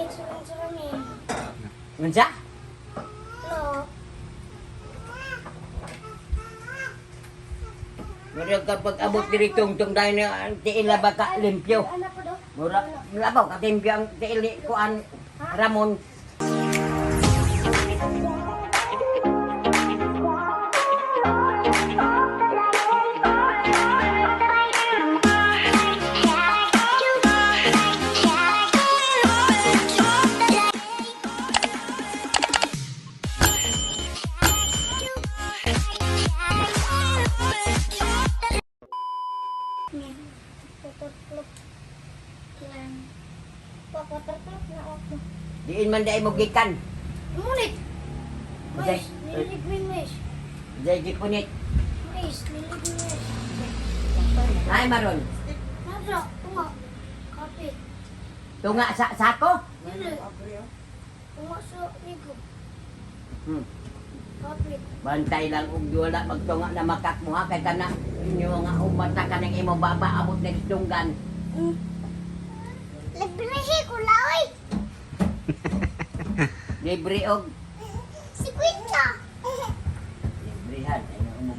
Balik sa lang sa ramin. Unsa? No. Mura ka pag abot diri tungtong dahil na ang tiil na baka limpyo. Anak ko do. Mura, labaw ka limpyo ang tiil ni kuan Ramon. Waterproof lang. Waterproof na ako. Diin man dai mo gikan. Ngunit! Mais, nililig mo mais. Dai gipunit. Mais, nililig mo mais. Ay maron. Nasa, tunga. Kape. Tunga sa sako. Dili. Tunga sa ligo. Kape. Bantay lang og wala magtunga na makak mo ha kay kana inyo nga umata ka ng imo baba abot na tunggan. Libre si Kulay! Libre og Si Quinta! librehan ay mo.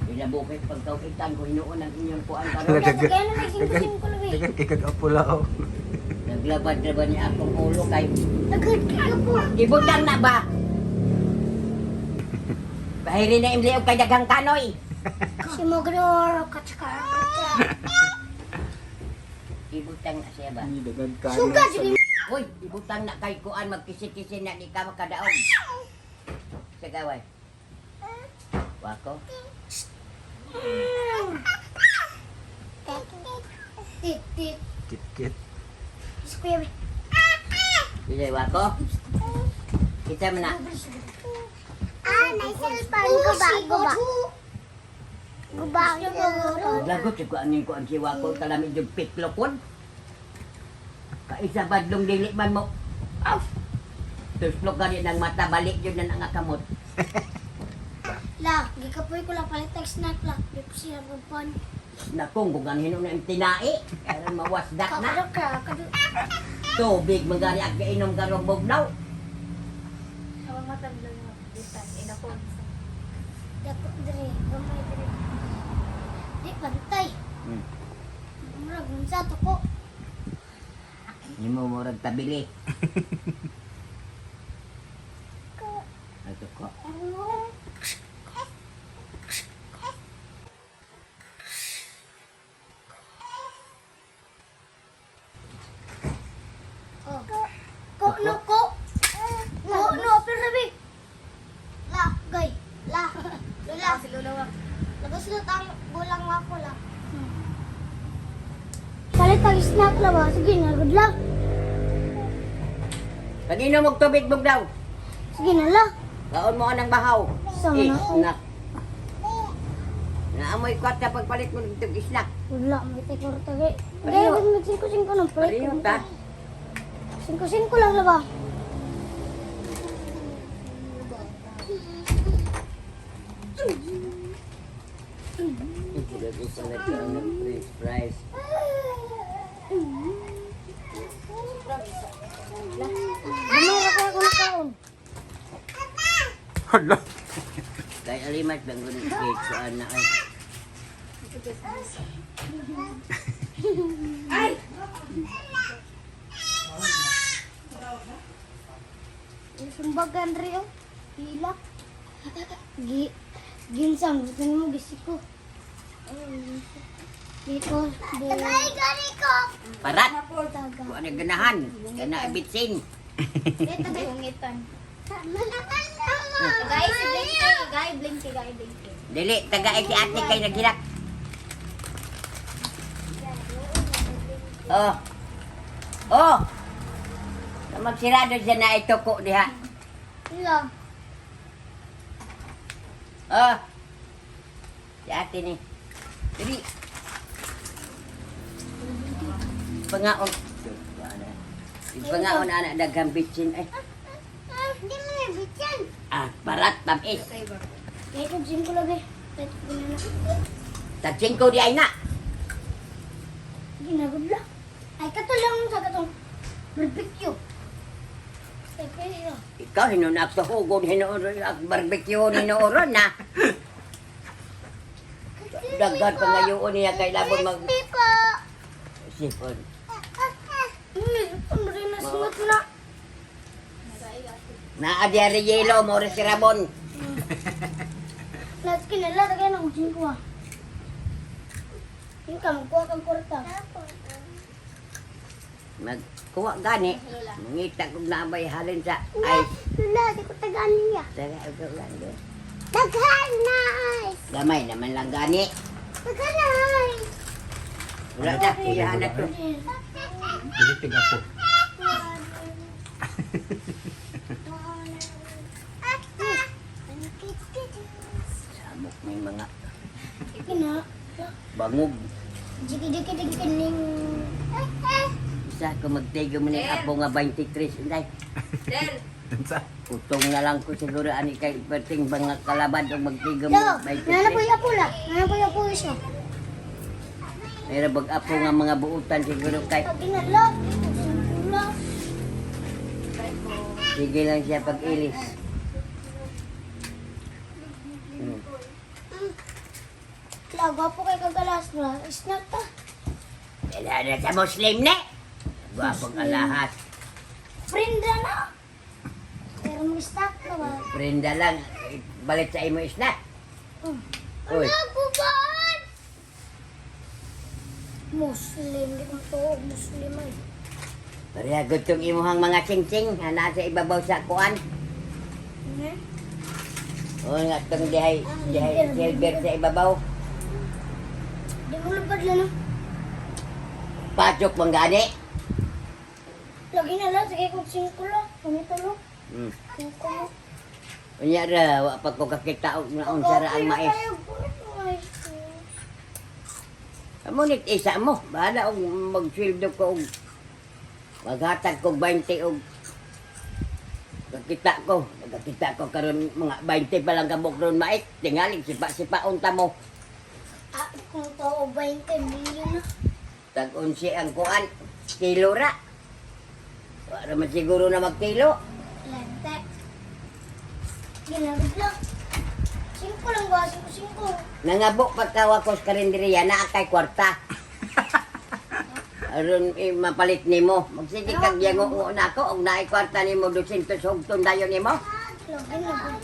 Pinabukit pagkaukitan ko hinuon ang inyong kuan karon. Kaya na may singko-singko labi. Dagan kay kag apula oh. Naglabad na ba ni akong ulo kay Nagod ka po. Ibutang na ba? Bahiri na imli og kay daghang kanoy. Si Mogdor, katsaka. Ibutang na siya ba? Ni dagan kanon. Suga, sige. Uy, ibutang na kay kuan magkisi-kisi na di ka makadaog. Sa gaway. Wako. Tit, tit. Kit-kit. Si Kuya. Dili wako. Kita man na. Ah, may cellphone. Guba, guba. Guba. Lagot si kuan ning kuan si wako kalami jud pitlokon. Kaisa badlong dili man mo. Aw. Tuslok gani ng mata balik jud na nga kamot. La, gikapoy ko lang palit text snack la. Di ko siya magpan. Nakong kung ganin na ang tinai. Karon mawasdak na. Kakadok ka, kakadok. Tubig man gani ang inom karong bugnaw. Ang matanda nga bitan inakon. Dako diri, gamay diri. Di pantay. Murag unsa to ko. Nimo murag tabili. Ato ko. Oh. Ko no ko. Ko no pero sabi. La, gay. La. Lula. Si Lola wa. Labas na tang gulang ako la. Palit ang snack la ba? Sige na, good luck. Pag-inom og tubig bugnaw. Sige na la. Kaon mo anang bahaw. Sama na. Snack. Naamoy kwarta pagpalit mo ng tug snack. Wala, may tekor tagay. Gaya, mag 5-5 ng palit. Pareho ta. 5-5 lang la ba? Sila ko pa nagkaroon ng french fries. Ano ka kaya kung nakaon? Hala. Kay alimat bang gunit cake ko ana ay. Sumbagan rin oh. Hila. Gi ginsang gusto mo gisiko. Dito, Tagay gani ko. Parat. Taga. Kuan ang ganahan. Kana bitsin. Tagay ungitan. Tagay si Blinky, tagay Blinky, tagay Blinky. Dili taga si ate kay naghilak. Oh. Oh. Na magsirado siya na ito ko diha. Hila. Oh. Si ate ni. Dili. Pangaon. Pangaon ana daghang bitsin ay. Di mo na bityan. Ah, parat tamis. Kaya kung singko lagi. Kahit na. Tag 5 di ay na. Ginagod lang. Ay, kato lang sa katong. Barbecue. Barbecue. Ikaw hinunak sa hugon hinuon ak barbecue hinuoron na. Daghan pa ngayon niya kay labon mag Crispy po. sipon. Ano rin na singot na. Naa diari yelo mo si Ramon. Lahat kinala, tagay ng ujin ko ah. Yung ka, magkuha kang kwarta. Magkuha gani. Mangita kog naabay halin sa ice. Lula, di ko tagaan niya. Taga og gani. Daghan na ice. Gamay naman lang gani. Daghan na ice. Wala na, kuyahan na to. Dili tig apo. Samok may mga Kina, bangog. jiki jiki jiki ning. Isa ko magtigo mo ni apo nga 23 inday. Del! Unsa? Utong na lang ko siguro ani kay perting mga kalabad og magtigo mo Lo, nana po 23. yung pula. Nana po yung pula siya. Pero bag apo nga mga buutan siguro kay Pag inala, pula. sige lang siya pag-ilis. La, gwapo kay kagalas na. Snack ta. Wala na sa Muslim ne. Gwapong alahas. Prenda na. Pero may snack na ba? Prenda lang balik sa imo isna. Uy, Nagubaan! Muslim, di ko matuog, Muslim ay. pareha gud tong imuhang mga sing-sing nga naa sa ibabaw sa kuan. Hmm? O nga tong dihay dihay silver sa ibabaw. Di mo lupad lang no? Pasok man gani. Lagi na lang, sige kung singko lang. Ganito no? Singko mo. Unya ra wa pa ko kakita og naunsa ra ang mais. Amo nit isa mo, bahala og magsweldo ko og maghatag ko 20 og kakita ko, kakita ko karon mga 20 pa lang kabuk ron mais, tingali sipa-sipa unta mo. Ah, kung to 20 million na. Tag 11 ang kuan, kilo ra. Wa ra man siguro na magkilo. Lente. Ginagod lang. Singko lang ba? Singko, singko. Nangabo pagkawa ko sa karinderya naa kay kwarta. Aron eh, mapalit nimo. Magsige kag yango na ako og naay kwarta nimo 200 hugton dayon nimo. Lagi na lang.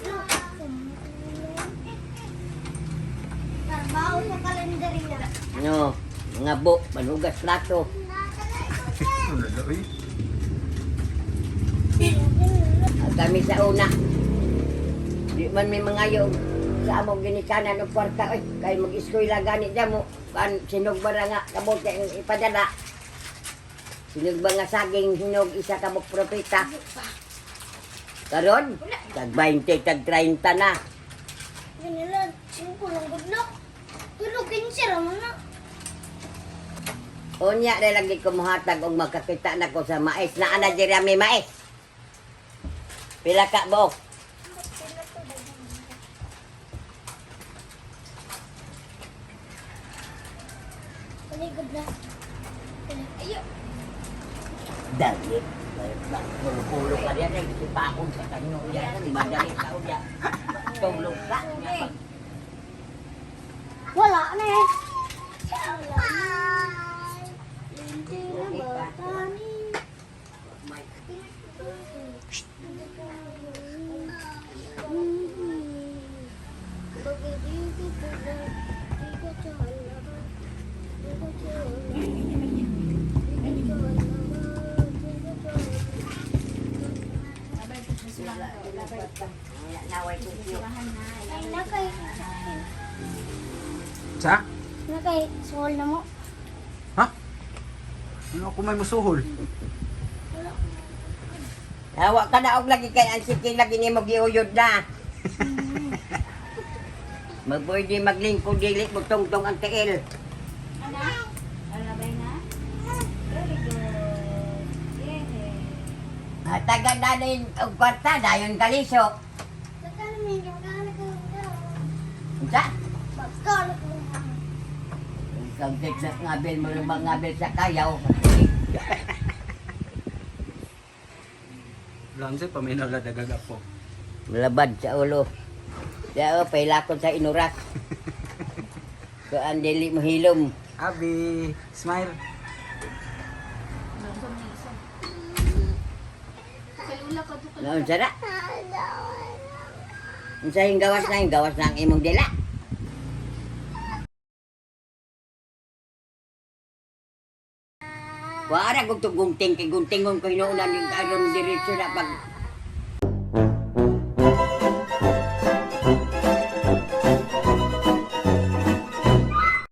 Trabaho sa kalendarya. No, nangabo manhugas plato. Wala oy. Ah, kami sa una. Di man may mga yung sa among ginikanan og kwarta oy kay mag-eskwela gani dya mo kan sinog ba ra nga kabote ang ipadala. Sinog ba nga saging hinog isa ka buk propeta. Karon tag 20 tag 30 na. Ganyan singko lang good luck. Pero 15 raman na. Unya na lagi ko muhatag og magkakita na ko sa mais na ana diri may mais. Pila ka buok? Dali, good luck. Ayo. Dali. Pulo-pulo ka riyan ay sipakon sa kanyo yan. Madali ka uya. Tulog ka. Wala na eh. Wala na. Hindi na bata ni. Naway ko siyo. Ay, nakay. Sa? Nakay, suhol na mo. Ha? Ano ako may musuhol? Hawa ka na og lagi kay ang sige lagi nimo giuyod na. Magpwede maglingkod dili mo tungtong ang tiil. Ana? Alabay na? Very good. Yeah. Hatagan na rin og kwarta dayon kaliso. Magkano may magkano ka Unsa? Magkano ka Ikaw sa ngabil mo rin ngabil sa kayaw. Lang sa paminaw la dagag apo. Malabad sa ulo. Dao pailakon sa inurak. Kuan dili mo hilom. Abi, smile. Noon sa na. Unsa yung gawas na yung gawas na ang imong dila. Wara kog gunting kay guntingon ko hinuunan yung aron diretso na pag